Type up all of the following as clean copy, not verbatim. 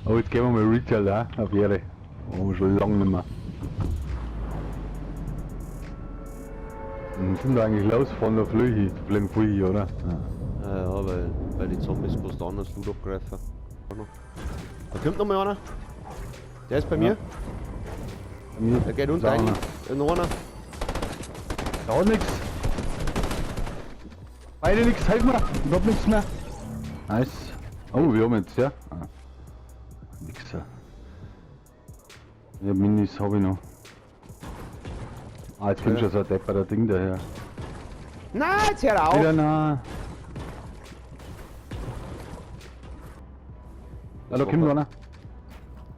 Oh, jetzt gehen wir mal Retail da, auf Ehre. Oh, schon lange nicht mehr. Was sind da eigentlich los von der Flüche? Die fliegen viel, oder? Ja, ja, weil die Zombies bloß anders Loot abgreifen. Da kommt noch mal einer. Der ist bei Ja. mir. Bei mir Der geht unten ist rein. einer. Noch einer. Da nix. Beide nix, helf mir. Ich hab nix mehr. Nice. Oh, wir haben jetzt, ja. Ah. Wichser. Ja, Minis hab ich noch. Ah, jetzt kommt Ja. schon so ein depperter Ding daher. Nein, jetzt hör auf! Wieder na. Ah, da kommt einer.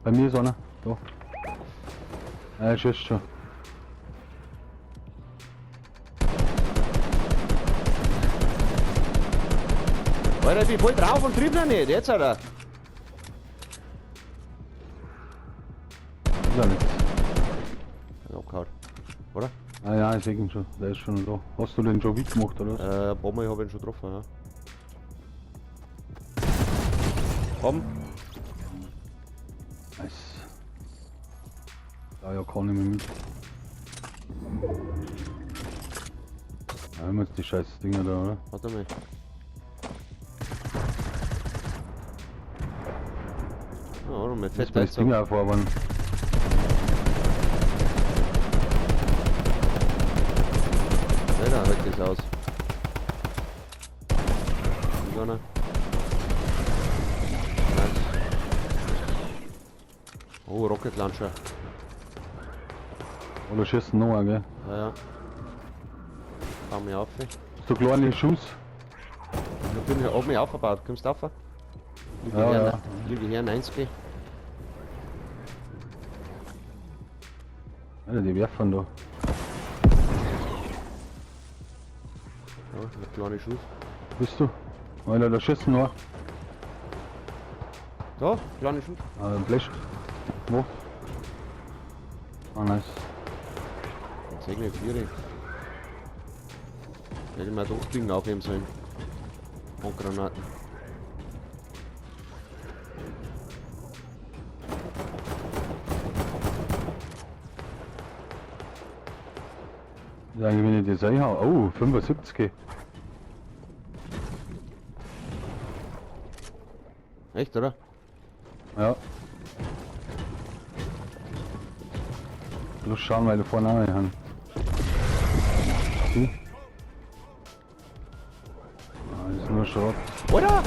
Bei mir ist einer. Da. Ah, er schießt schon. Alter, ich bin voll drauf und trieb noch nicht. Jetzt, Alter. Ist ja nichts. Ja, abgehauen. Oder? Ah ja, ich seh ihn schon. Der ist schon da. Hast du den schon mitgemacht, oder was? Ein paar Mal hab ich ihn schon getroffen, ja. Komm. Nice. Da ja kann ich mehr mit. Ja, haben wir jetzt die scheiß Dinger da, oder? Warte mal. Ja, oder mit Jetzt Fett mal das Ding aufhaben. Alter, halt das aus. Ist einer. Nice. Oh, Rocket Launcher. Oder schießen noch einen, gell? Ja, ja. Bau mich auf. So kleine Schuss. Ich bin hab mich aufgebaut. Kommst du rauf? Liege Ja, her, ja. liege her 90. Alter, die werfen da. Ja, ein kleiner Schuss. Bist du? Alter, da schießen noch. Da, kleiner Schuss. Ah, ein Blech. Wo? Ah, nice. Jetzt ich 4. Hätte ich mir doch Ding aufheben sollen. Handgranaten. Ja, eigentlich, wenn ich das einhau. Oh, 75. Echt, oder? Ja. Bloß schauen, weil da vorne auch noch haben. Sie? Ah, das ist nur Schrott. Oder?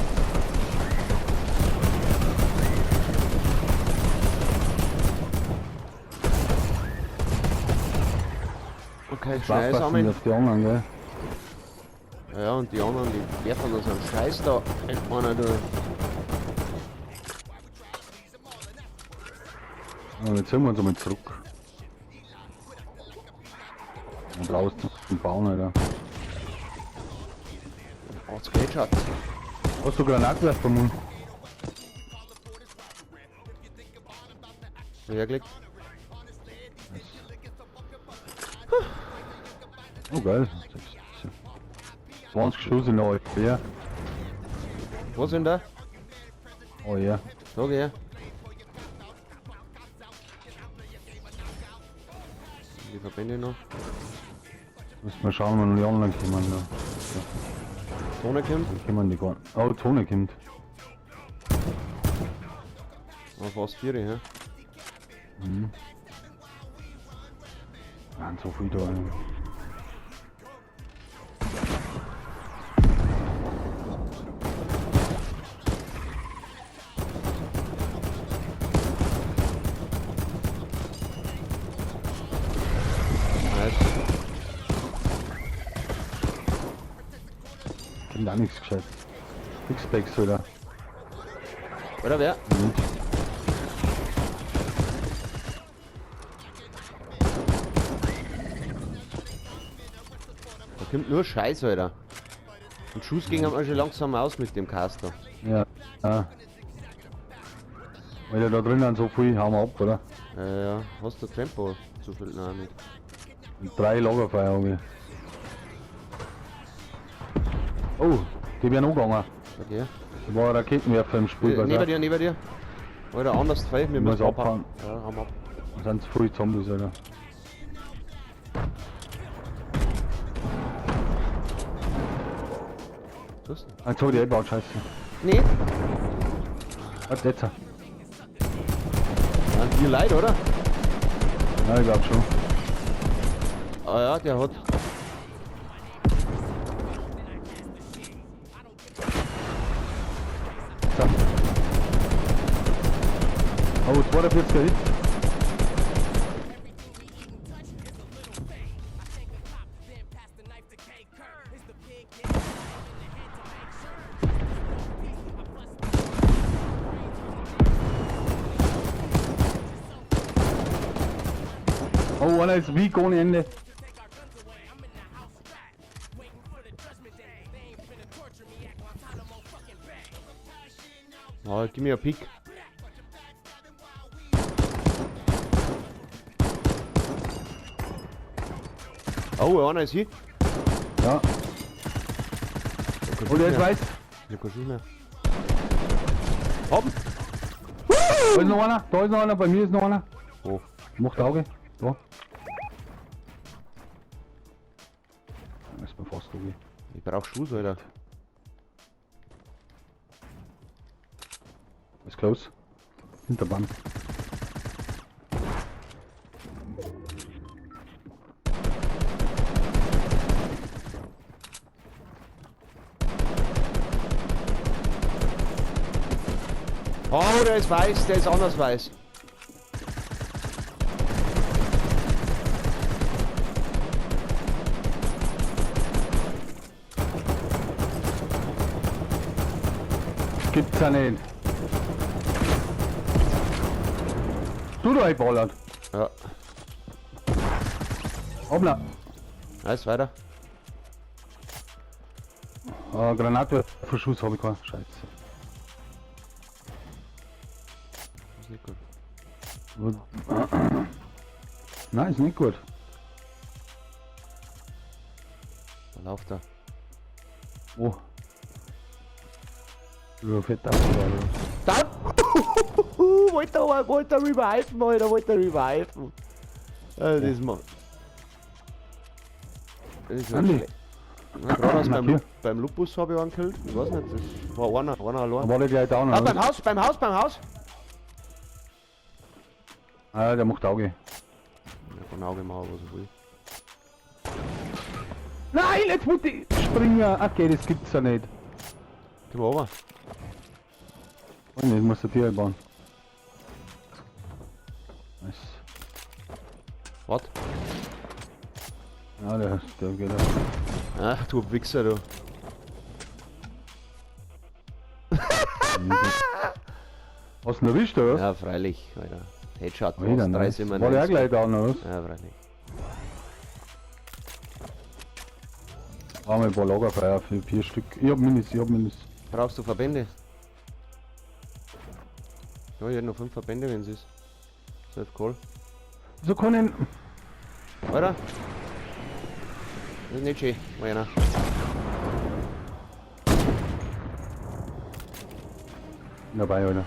Okay, schnell sammeln. auf die anderen, gell? Ja, und die anderen, die werfen uns einen Scheiß da. Einer da. Ja, jetzt sehen wir uns einmal zurück. Und raus zum Bauen, Alter. 80 Headshots. Hast du Granatwerfer, Mann? Hergelegt. Oh geil. 20 Schuss in der ja. Wo sind da? Oh ja. Da geh her. Die Verbände noch. Müssen wir schauen, wann die anderen kommen. Da. Zone kommt. Die kommen die gar nicht. Oh, Zone kommt. Oh, fast 4, ja. Mhm. Nein, so viel da. Alter. Nice. Kommt auch nichts gescheit. Sixpacks wieder. Oder wer? Mhm. Da kommt nur Scheiß, Alter. Und Schuss ging aber schon langsam aus mit dem Caster. Ja. Ja. Weil ja da drinnen so viel, hauen wir ab, oder? Ja, ja. Hast du Tempo? Zu viel? Nein, nicht. Und 3 Lagerfeuer habe ich. Oh, Die wären angegangen. Okay. Da war ein Raketenwerfer im Spiel. Neben dir, neben dir. Alter, anders frei, wir Muss müssen abhauen. abhauen. Ja, haben ab. Da sind zu viele Zombies, Alter. Was? Jetzt hab ich die eingebaut, scheiße. Nee. Warte, jetzt. Ja, dir leid, oder? Ja, ich glaub schon. Ah ja, der hat. So. Oh, 42er Hit. Oh, einer ist weak ohne Ende. Oh, gib mir einen Pick. Oh, einer ist hier. Ja. Oh, der ist weiß. Ich hab keinen Schuss mehr. Hopp! Da ist noch einer, da ist noch einer, bei mir ist noch einer. Oh. Macht Auge. Da. Das ist mir fast okay. Ich brauch Schuss, Alter. Ist close. Hinterbahn. Oh, der ist weiß, der ist anders weiß. Gibt's ja nicht. Du da einballert. Ja. Hoppla. Nice, weiter. Ah, Granatwerferschuss habe ich keinen. Scheiße. Ist nicht gut. Nein, ist nicht gut. Da läuft er. Oh. Ja, fett abgebaut. Da! Wollte er reviven, Alter, wollte er reviven. Das ist mal. Das ist Andi. schlecht. Na, gerade aus Na, beim Lupus habe ich einen gekillt. Ich weiß nicht, das war einer allein. War der gleich down, Ah, oder? beim Haus, beim Haus, beim Haus! Ah, der macht Auge. Ich kann Auge machen, was ich will. Nein, jetzt muss ich springen. Okay, das gibt's ja nicht. Komm mal runter. Oh, nee, ich muss das Tier einbauen. Nice. Warte. Ja, der geht auch. Ach, du Wichser, du. Hast du ihn erwischt, oder was? Ja, freilich, Alter. Headshot, Wieder, was? nice. 3,97. War der auch gleich down, oder was? Ja, freilich. Brauchen wir ein paar Lagerfeuer für 4 Stück. Ich hab Minis, Brauchst du Verbände? Ja, ich hätte noch 5 Verbände, wenn es ist. Self Call. So kann ich. Alter. Das ist nicht schön, war einer. Dabei, Alter.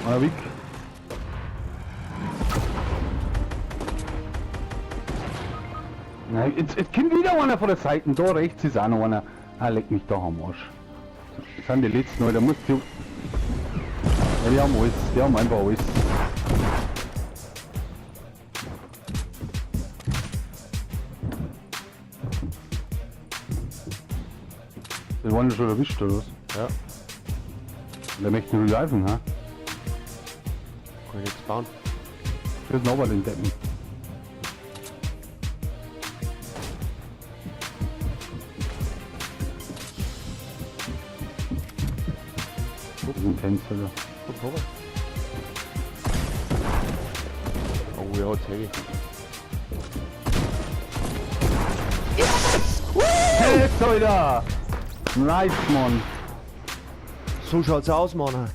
Einer weg. Nein, jetzt kommt wieder einer von der Seite. Da rechts ist auch noch einer. Ah, leck mich doch am Arsch. Das sind die letzten, Alter. Muss die... Ja, die haben alles. Die haben einfach alles. Die waren ja schon erwischt, oder was? Ja. Der möchte reviven, ha? Kann ich nichts bauen. Das ist noch den Deppen. Das ist ein Tänzer, da. Guck rüber. Oh ja, jetzt heavy. Jetzt, Alter! Nice, Mann! So schaut's aus, Mann.